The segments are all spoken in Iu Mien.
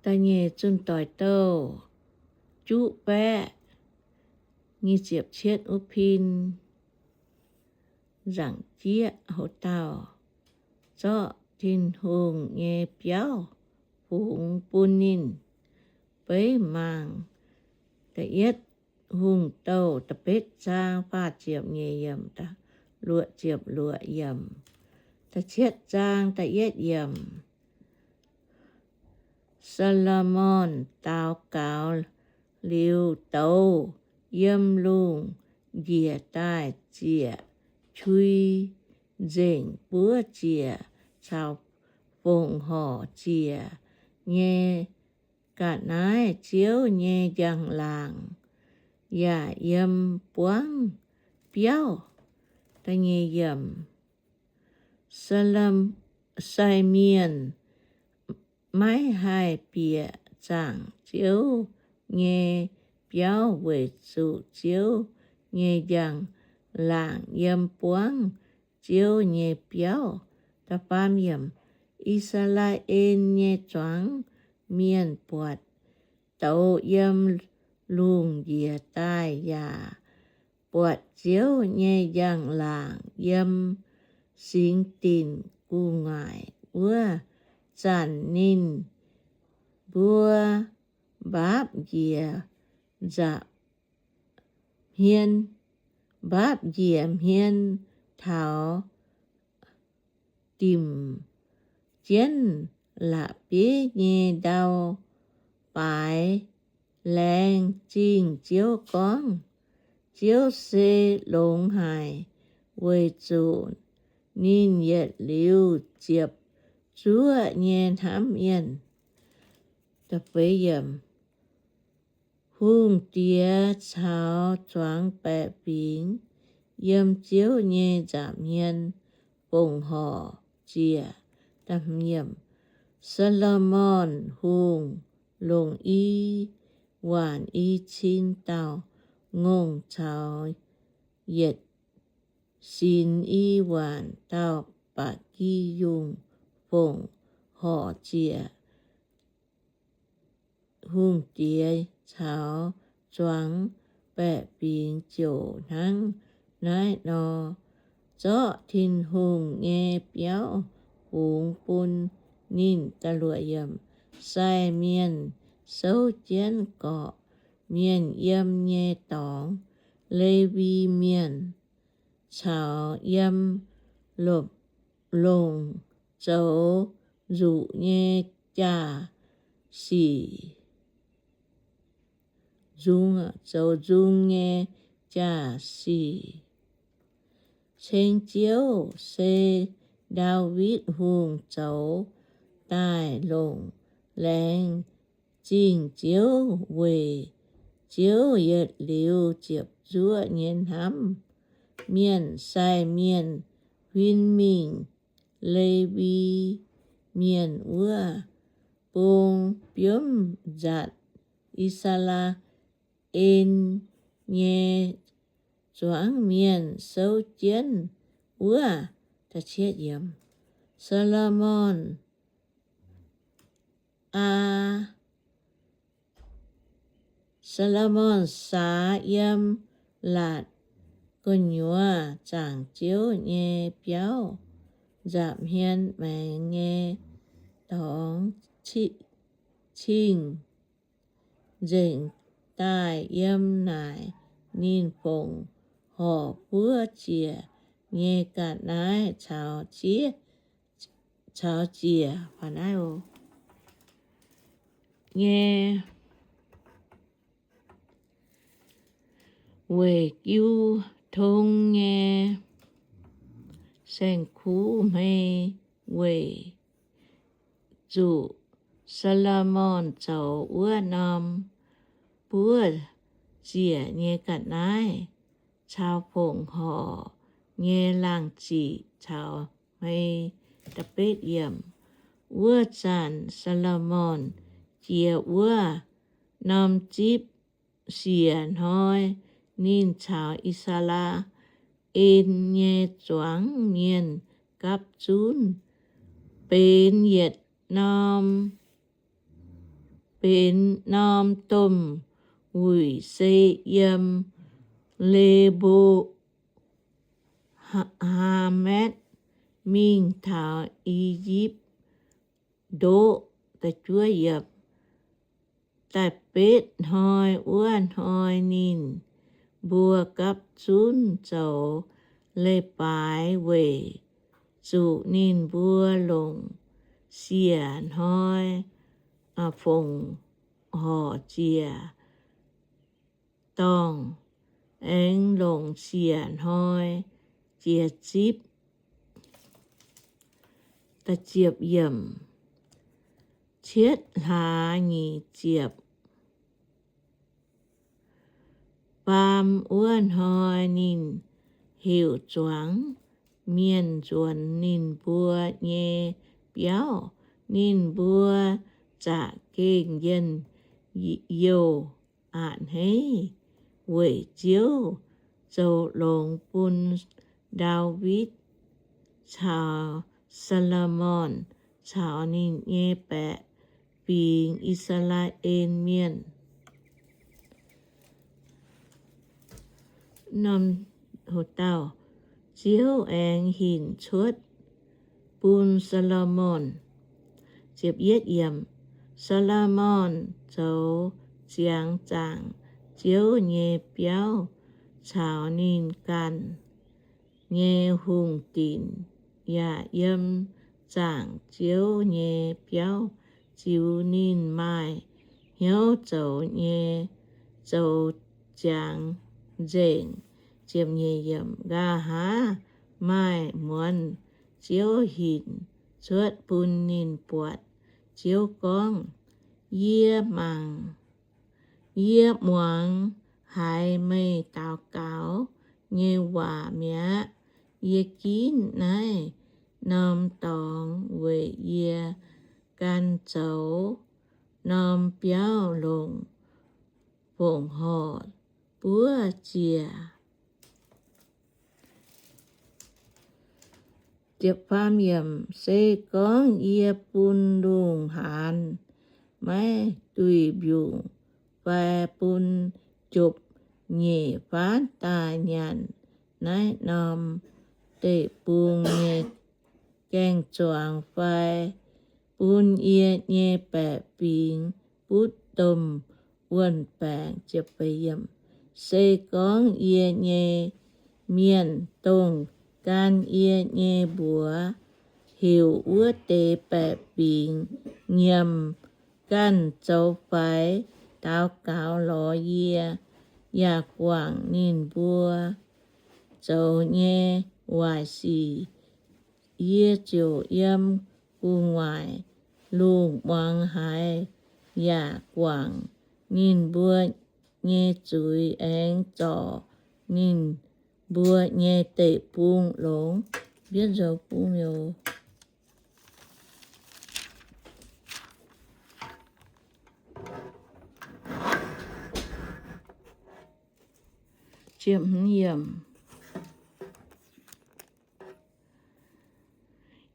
Da'nyeic zunh doic douh, juqv baeqv, nyic ziepc cietv wuov pin, nzaangc jieqv houc dauh zorqv Tin-Hungh nyei biauv fungx bun ninh beiv mangc. Da'yietv Hungh Douh da'betv zaang faah ziepc nyeic yiemc, luoqc ziepc luoqc yiemc. Da'cietv zaang da'yietv yiemc. Saa^lo^morn daux gaux liuz, douz yiem lungh njiec daaih ziec, qui nzengc buov ziec caux fongc horc ziec nyei ga'naaiv Ziouv nyei njang-laangc, yaac yiem buangv biauv. Sai mienh maiv haih bieqc zaangc Ziouv nyei biauv weic zuqc Ziouv nyei njang-laangc yiem buangv Ziouv nyei biauv. I^saa^laa^en nyei zuangx mienh buatc douz yiem lungh njiec daaih yaac buatc Ziouv nyei njang-laangc yiem singx dinc gu'nguaaic wuov zanc, ninh mbuo mbaapv njiec nza'hmien, mbaapv njiec hmien taux dimc jienv la'bieiv nyei ndau-baaix laengz zingh Ziouv gorngv, Ziouv se longx haic, weic zuqc ninh yietc liuz ziepc zuoqv nyei hnamv mienh. Hungh diex caux zuangx baeqc fingx yiem Ziouv nyei nza'hmien fongc horc ziec. Saa^lo^morn Hungh longc i waanc i cin dauh ngongh caux yietc sinx i waanc dauh ba'gi yungh fongc horc ziec. Hungh diex caux zuangx baeqc fingx ziouc hnangv naaiv nor zorqv Tin-Hungh nyei biauv fungx bun ninh. Sai mienh souv jienv gorqv-mienh yiem nyei dorngx, Lewi Mienh, caux yiem longc zoux nzuqc nyei jaa-sic, zoux nzung nyei jaa-sic, ceng Ziouv, se Ndaawitv Hungh zoux daaih longc laengz zingh Ziouv, weic Ziouv yietc liuz ziepc zuoqv nyei hnamv mienh. Sai mienh huin mingh Lewi Mienh wuov bung biomv nzatc I^saa^laa^en nyei zuangx mienh souv jienv wuov. Saa^lo^morn, Saa^lo^morn saax yiem laatc gu'nyuoz zaangc Ziouv nyei biauv nza'hmien maengx nyei dorngx cing-nzengc daaih yiem naaic ninh fongc horc buov ziec nyei ga'naaiv caux ziec nyei weic jiu tong nyei saeng-kuv hmei, weic zuqc Saa^lo^morn zoux wuov norm buov ziec nyei ga'naaiv caux fongc horc nyei laangh ziqc caux hmei. Wuov zanc Saa^lo^morn jiex wuov norm zipv siec hnoi, ninh caux I^saa^laa^en nyei zuangx mienh gapv zunv benx yietc norm benx norm domh wuic se yiem Le^mbo Haa^maetv mingh taux I^yipv ndoqv. Da'betv hnoi wuov hnoi ninh mbuo gapv zunv zoux leiz-baaix weic zuqc ninh mbuo longc siec hnoi fongc horc ziec dorngh, aengx longc siec hnoi jiex zipv. Cietv hlaax nyic ziepc faam wuov hnoi ninh heuc zuangx mienh nzuonx ninh mbuo nyei biauv. Ninh mbuo za'gengh njien-youh a'hneiv weic Ziouv zoux longx bun Ndaawitv caux Saa^lo^morn caux ninh nyei baeqc fingx, I^saa^laa^en Mienh. Ziouv aengx hinc cuotv bun Saa^lo^morn. Saa^lo^morn zoux ziangx zaangc Ziouv nyei biauv caux ninh ganh nyei hungh dinc, yaac yiem zaangc Ziouv nyei biauv ziux ninh maaih hnyouv zoux nyei, zoux ziangx nzengc. Nqa'haav maaih muonz Ziouv hinc cuotv bun ninh buatc. Ziouv gorngv, Yie mangc, yie muangx haiz meih daux gaux nyei waac mi'aqv. Yie ginv naaiv norm dorngx weic yie gan zoux norm biauv longc fongc horc buov ziec. Se gorngv yie bun lungh haanz maiv duih mbiungc fai bun jopc-nyeic faanv daaih nyanc naaiv norm deic-bung nyei gaeng-zuangx fai bun yie nyei baeqc fingx butv domh wuon-baengc. Se gorngv yie nyei mienh, dongh gan yie nyei mbuox, heuc wuov deix baeqc fingx nyiemc ganh zoux faix daux gaux lorz yie, yaac guangc ninh mbuo zoux nyei waaic sic, yie ziouc yiem gu'nguaaic lungh muangx haiz, yaac guangc ninh mbuo nyei zuiz, aengx zorc ninh mbuo nyei deic-bung longx.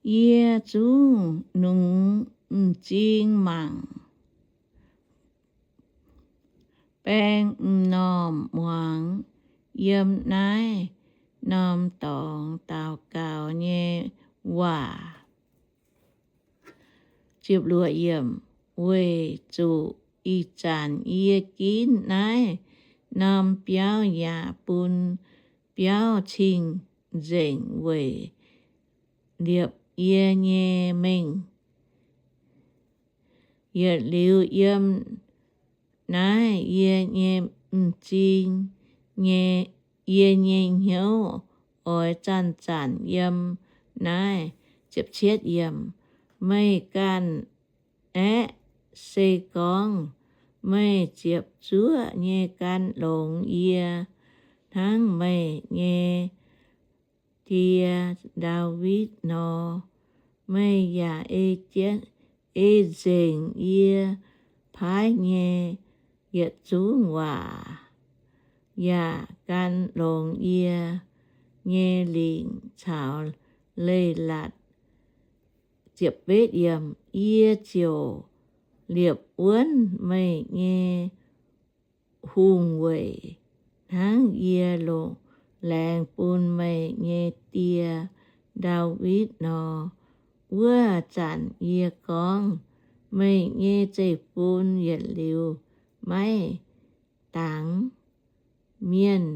Yie zungv nungx m'zing mangc, baeng m'normh muangx yiem naaiv norm dorngx daux gaux nyei waac. Weic zuqc ih zanc yie ginv naaiv norm biauv yaac bun biauv cing-nzengc weic liepc yie nyei mengh. Yietc liuz yiem naaiv yie nyei m'zing nyei, yie nyei hnyouv oix zanc-zanc yiem naaiv. Meih ganh aeqv, se gorngv meih ziepc zuoqv nyei gan longx yie hnangv meih nyei die, Ndaawitv, nor, meih yaac ei jienv, ei nzengc yie paaiv nyei yietc zungv waac, yaac gan longx yie nyei lingc caux leiz-latc. Yie ziouc liepc wuonv meih nyei hungh weic, hnangv yie longc laengz bun meih nyei die, Ndaawitv, nor. Wuov zanc yie gorngv, Meih nyei zeiv-fun yietc liuz maiv dangx mienh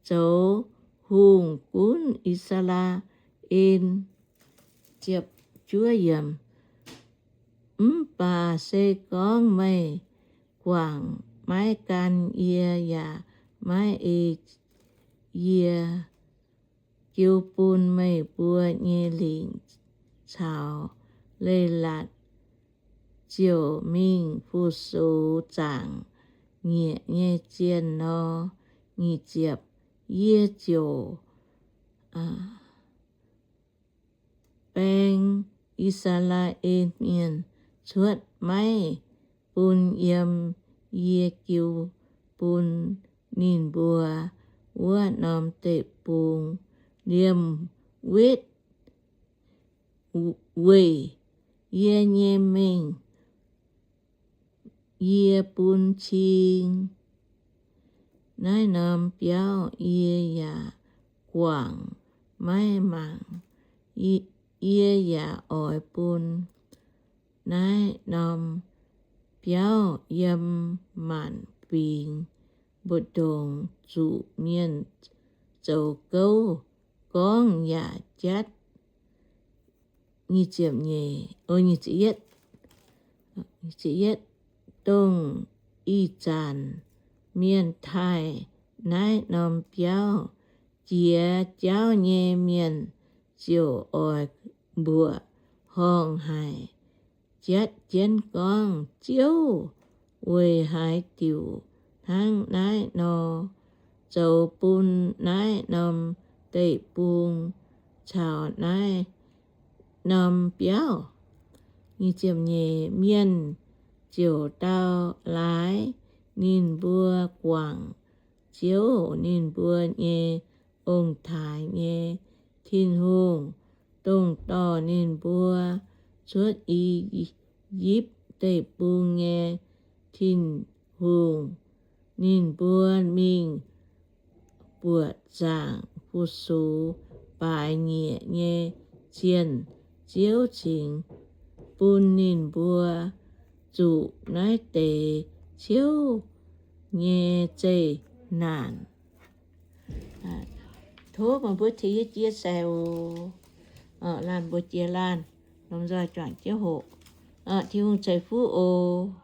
zoux hungh gunv I^saa^laa^en. Mv baac se gorngv meih guangc maiv gan yie yaac maiv ei yie jiu bun meih mbuo nyei lingc caux leiz-latc ziouc mingh fu-sux zaangc nyieqc nyei zienh nor. Nyic ziepc, yie ziouc baeng I^saa^laa^en Mienh cuotv maiv bun yiem yie jiu bun ninh mbuo wuov norm deic-bung, liemh wetv weic yie nyei mengh yie bun cing. Naaiv norm biauv yie yaac guangc maiv mangc. Yie yaac oix bun naaiv norm biauv yiem maanc fingx mbu'ndongx zuqc mienh zoux gouv gorngv yaac jatv. Dongh ih zanc mienh taaih naaiv norm biauv, jiex jauv nyei mienh ziouc oix mbuoqc horngh haic, jatv jienv gorngv, Ziouv, weic haaix diuc hnangv naaiv nor zoux bun naaiv norm deic-bung caux naaiv norm biauv? Mienh ziouc dau laaix ninh mbuo guangc Ziouv, ninh mbuo nyei ong-taaix nyei Tin-Hungh, dongh dorh ninh mbuo cuotv I^yipv Deic-Bung nyei Tin-Hungh. Ninh mbuo mingh buoqc zaangc fu-sux baaix nyieqc nyei zienh. Ziouv cingx bun ninh mbuo zuqc naaiv deix ciouv nyei zeqc naanc. Tov meih mbuo tengx yie jiex sai oc. Laanh mbuo jiex laanh, lomh nzoih juangc jienv hoqc. Tin-Hungh ceix fuqv oc.